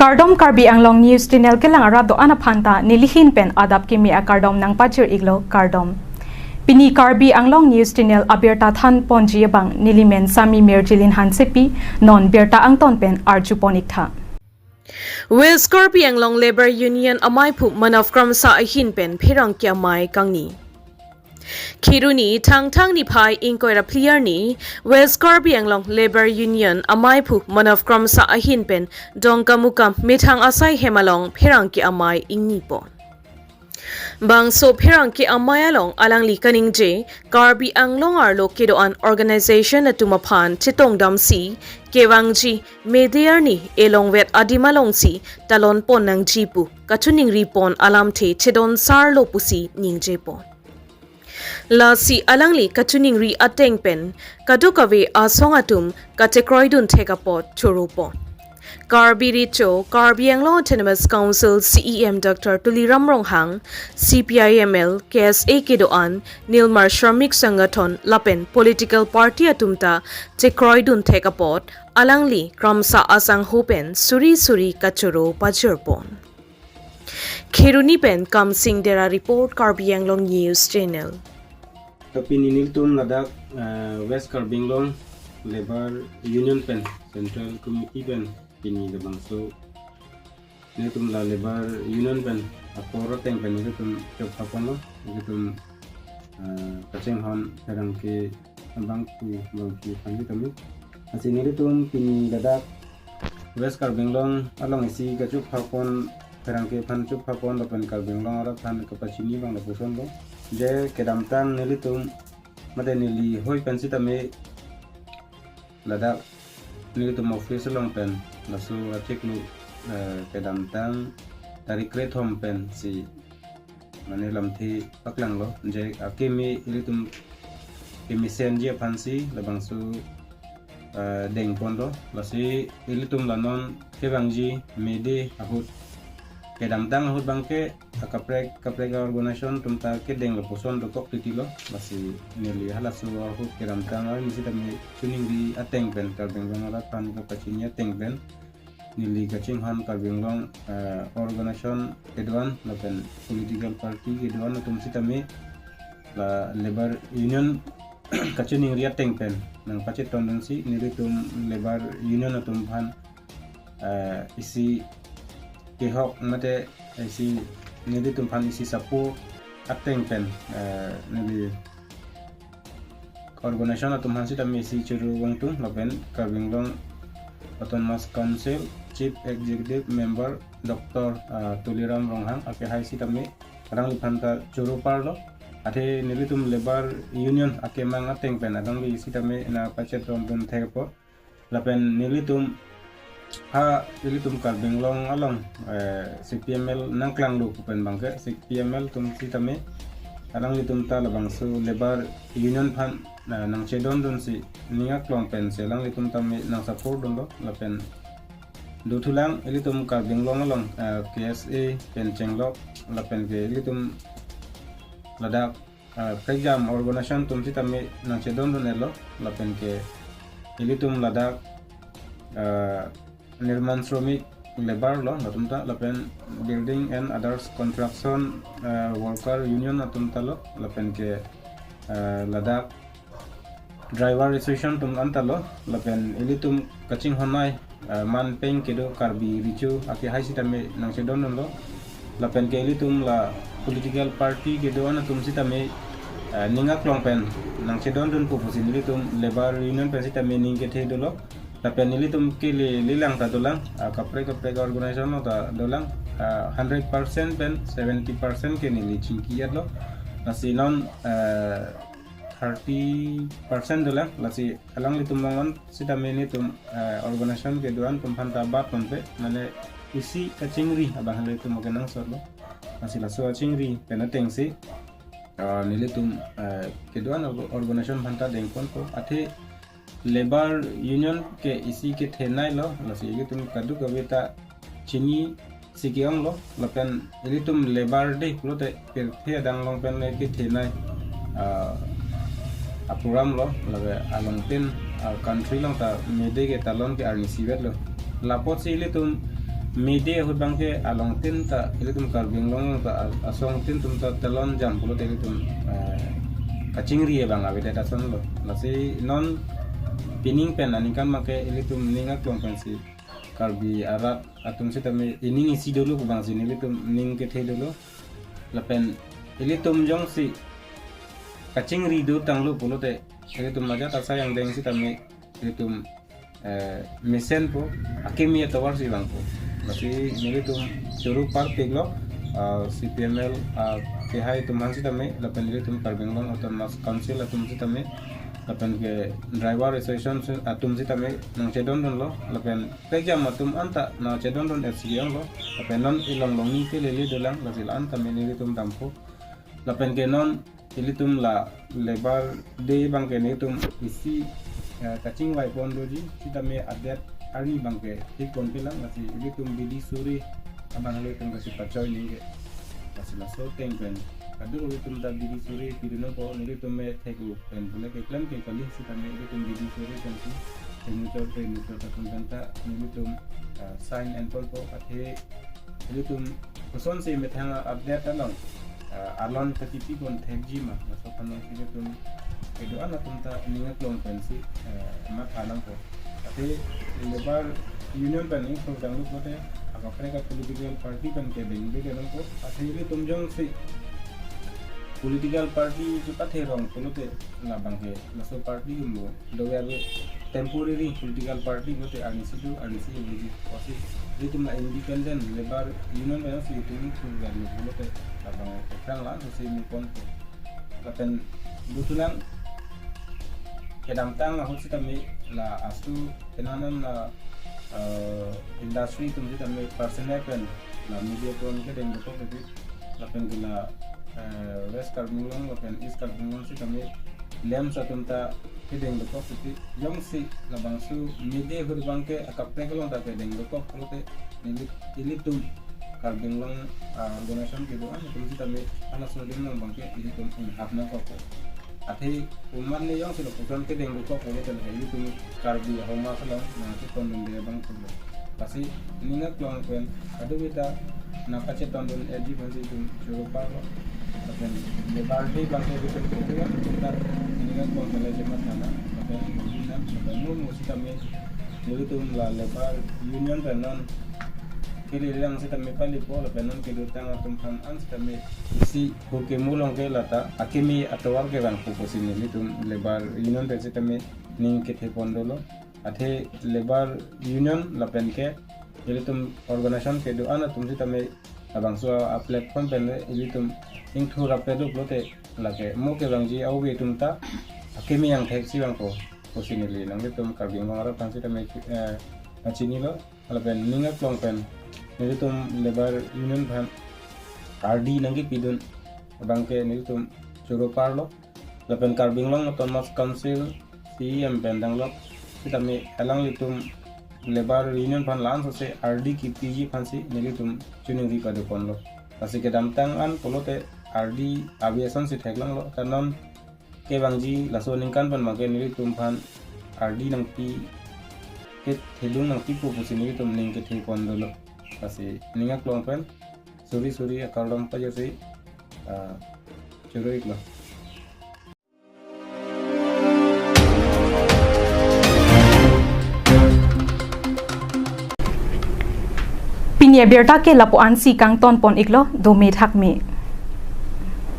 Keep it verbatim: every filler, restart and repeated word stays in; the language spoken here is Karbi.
Kardom, Karbi Anglong News Channel kelang arat do-an aphanta nelihin pen adap kimi akardom nangpajir-iklo, kardom. Pini Karbi Anglong News Channel abirta thanponji abang nelimen Sami Mirjilin Hansepi, non birta angton pen arjupon-iktha. West Karbi Anglong Labour Union amaiphu Manav Kramsa ahin pen pherangke amei kangni. Kheroni Thangthang niphai ingkoi ra phli arni, West Karbi Anglong Labour Union amaiphu Manav Kramsa ahin pen Dongkamukam methang asai hem along pherangke amei ingnipon. Bangso pherangke amei along alangli kaningje Karbi Anglong arlo kedo-an organization atum aphan chetongdamsi kevangji May Day arni elongvet adim alongsi talonpon nangji pu kachiningripon alamthe chedonsarlo pusi ningjepon. Lasi alangli kachiningri ateng pen kadokave asong atum kachekroidun thek apot choropon. Karbi Recho, Karbi Anglong Autonomous Council C E M Doctor Tuliram Ronghang, C P I M L, K S A kedo-an, Nilmar Shramik Sangathon lapen political party atum ta chekroidun thek apot alangli Kramsa asangho pen suri suri kachoro pajirpon. Kheroni pen Kamsing Dera report, Karbi Anglong News Channel. To pini nelitum ladak, eh, West Karbi Anglong Labour Union pen Central Committee pen pini labangso nelitum la Labour Union pen apor ateng pen nelitum chophaponlo, nelitum, eh, kachinghon pherangke abangphu bangphu aphan sitame. Lasi nelitum pini ladak West Karbi Anglong along isi kachophapon, pherangke aphan chophapon lapen Karbi Anglong arat aphan kapachini abang lapusonlo. Je kedamtang nelitum mate neli hoi pen sitame ladak nelitum office along pen laso achiklo, eh, kedamtang tarik krethom pensi mane lamthe paklanglo, je akimi ilitum kemisenji aphansi labangso, eh, dengponlo. Lasi ilitum la non kevangji May Day ahut, kedamtang ahut abangke akaprek kaprek a-organization atum ta kedeng lapuson dokok titilo. Lasi neli halaso ahut kedamtang arni sitame chiningri ateng pen, Karbi Anglong arat aphan kapachini ateng pen neli kachinghon Karbi Anglong, eh, organization kedo-an lapen political party kedo-an atum sitame la Labour Union kachiningri ateng pen nangpachetongdunsi nelitum Labour Union atum aphan, eh, isi kehok mate isi nelitum aphan isi support ateng pen, eh, neli organization atum aphan sitame isi choro vangtung lapen Karbi Anglong Autonomous Council Chief Executive Member Doctor, ah, Tuliram Ronghang akehai sitame alangliphan ta choro parlo. Athe nelitum Labour Union akemang ateng pen alangli sitame nangpachetongdun thekpo. Lapen nelitum ha ilitum Karbi Anglong along, eh, C P M L nangklanglo pu pen abangke C P M L atum sitame alanglitum ta labangso Labour Union aphan, eh, nangchedondunsi ning aklong pensi alanglitum tame nangsupport dunlo lapen dothulang ilitum Karbi Anglong along, eh, K S A pen chenglok lapen ke ilitum ladak, ah, prekjam organization atum sitame nangchedondun-etlo lapen ke ilitum ladak, ah, nirman shramik labour lo latum ta lapen building and others construction, ah, worker union atum ta lo lapen ke, ah, ladak driver association atum anta lo lapen ilitum kachinghonnei, ah, manpeng kedo Karbi Recho akehai sitame nangchedondunlo. Lapen ke ilitum la political party kedo-an atum sitame, ah, ning aklong pen nangchedondunpo pusi nelitum Labour Union pen sitame ning kethe dolo. Lapen nelitum ke le lelang ta dolang, ah, kaprek kaprek organization lo ta dolang, ah, hundred percent pen seventy percent ke neli chingki-etlo. Lasi non, ah, thirty percent dolang, lasi alanglitum longon sitame nelitum, eh, organization kedo-an atum aphan ta bat ponpe, mane isi kachingri abang halitum oke nangsotlo. Lasi laso achingri pen atengsi, eh, nelitum, eh, kedo-an org-, organization aphan ta dengponpo. Athe Labour Union ke isi kethenei lo, lasi ilitum kadokave ta chinisi ke-onglo, lapen ilitum Labour Day pulote pirthe adang along pen le kethenei, ah, a-program lo, lapen along pen, ah, country along ta May Day ke talon ke arnisi vetlo. Lapotsi ilitum Media ahut abangke alongtin ta ilitum Karbi Anglong ta a-, asongtin atum ta telon jam pulote ilitum, eh, kachingri abang avedet asonlo. Lasi non pining pen aningkan abangke ilitum ning aklong pensi Karbi arat atum sitame ining isi dolo pu abangsi nelitum ning kethe dolo. Lapen ilitum jongsi kachingri dotanglo pulote ilitum ajat asai angdeng sitame ilitum, eh, mesenpo, akimi atovar si vangpo. Lasi nelitum choro parpiklo, ah, C P M L, ah, kehai atum aphan sitame, lapen ilitum Karbi Anglong Autonomous Council atum sitame, lapen ke driver association atum sitame nangchedondunlo, lapen pekjam atum anta nangchedondun F C K onglo, lapen non ilong longni ke lele dolang, lasi la-an tame nelitum dampo. Lapen ke non ilitum la Labour Day abangke nelitum isi, eh, kachingvai pon doji, sitame adet arni abangke thik pon kelang, lasi ilitum bidi suri abang ilitum kasi pachoi ningke. Lasi laso ateng pen kadokave atum ta bidi suri pidunpo, nelitum me thek-u pen pule keklem ke kali sitame ilitum bidi suri pensi signature, signature atum pen ta nelitum, eh, sign enponpo, athe ilitum kosonsi methang update along, ah, alon katipi pon thekji ma, laso aphan si ilitum kedo-an atum ta ning aklong pensi, eh, matha nangpo. Athe Labour Union pen ning program lote akaprek a political party pen kedeng beke nangpo. Athe ilitum jongsi political party chepathe rong pulote labangke laso party mo do we have a temporary political party pulote arnisi do, arnisi aveji. Lasi ilitum la independent Labour Union pen si ilitum ning program lo pulote labang ekrang la si mi ponpo. Lapen dutulang kedamtang ahut sitame la astu kenanan la, eh, industry atum sitame personnel pen la media pon kedeng dokok titi, lapen ke la, eh, West Karbi Anglong lapen East Karbi Anglong sitame lamps atum ta kedeng dokok titi, jongsi labangso media ahut abangke akaprek along ta kedeng dokok pulote neli, ilitum Karbi Anglong, ah, organization kedo-an atum sitame halaso adim along abangke ilitum inghap nangkokpo. Athe komatne jongsi lapuson kedeng dokok pulote lake ilitum Karbi ahormu along nangchetondunde abang pulo. Lasi ning aklong pen kadokave ta nangkachetondun-eji aphansi itum choro parlo. Lapen Labour Day abangke ilitum program atum ta ning aklong pen le chematha nang, lapen budi nang, lapen mo mo sitame nelitum la Labour Union pen non kiri lang sitame palipo, lapen non kedotang atum aphan an sitame isi hurke mulong ke lata akimi atovar kevangpo pusi nelitum Labour Union pen sitame ning kethe pon dolo. Athe Labour Union lapen ke ilitum organization kedo-an atum sitame labangso a platform pen le ilitum ingthur ape do pulote lake mo kevangji ove atum ta akimi angthek si vangpo pusi neli nanglitum Karbi Anglong arat aphan sitame, eh, pachinilo. Lapen ning aklong pen nelitum Labour Union aphan R D nangkepidun abangke nelitum choro parlo. Lapen Karbi Anglong Autonomous Council C E M pen danglok sitame alanglitum Labour Union aphan la-an sose R D kepiji aphansi nelitum choningri pado ponlo. Lasi kedamtang an pulote R D ave asonsi theklonglo. Ta non kevangji laso aningkan pen abangke nelitum aphan R D nangpi, kethedung nangpipo pusi nelitum ning kethe pon dolo. Lasi ning aklong pen suri suri akardom pajirsi, ah, choro-iklo. Pini abirta ke lapu-ansi kangton pon-iklo, dome thakme.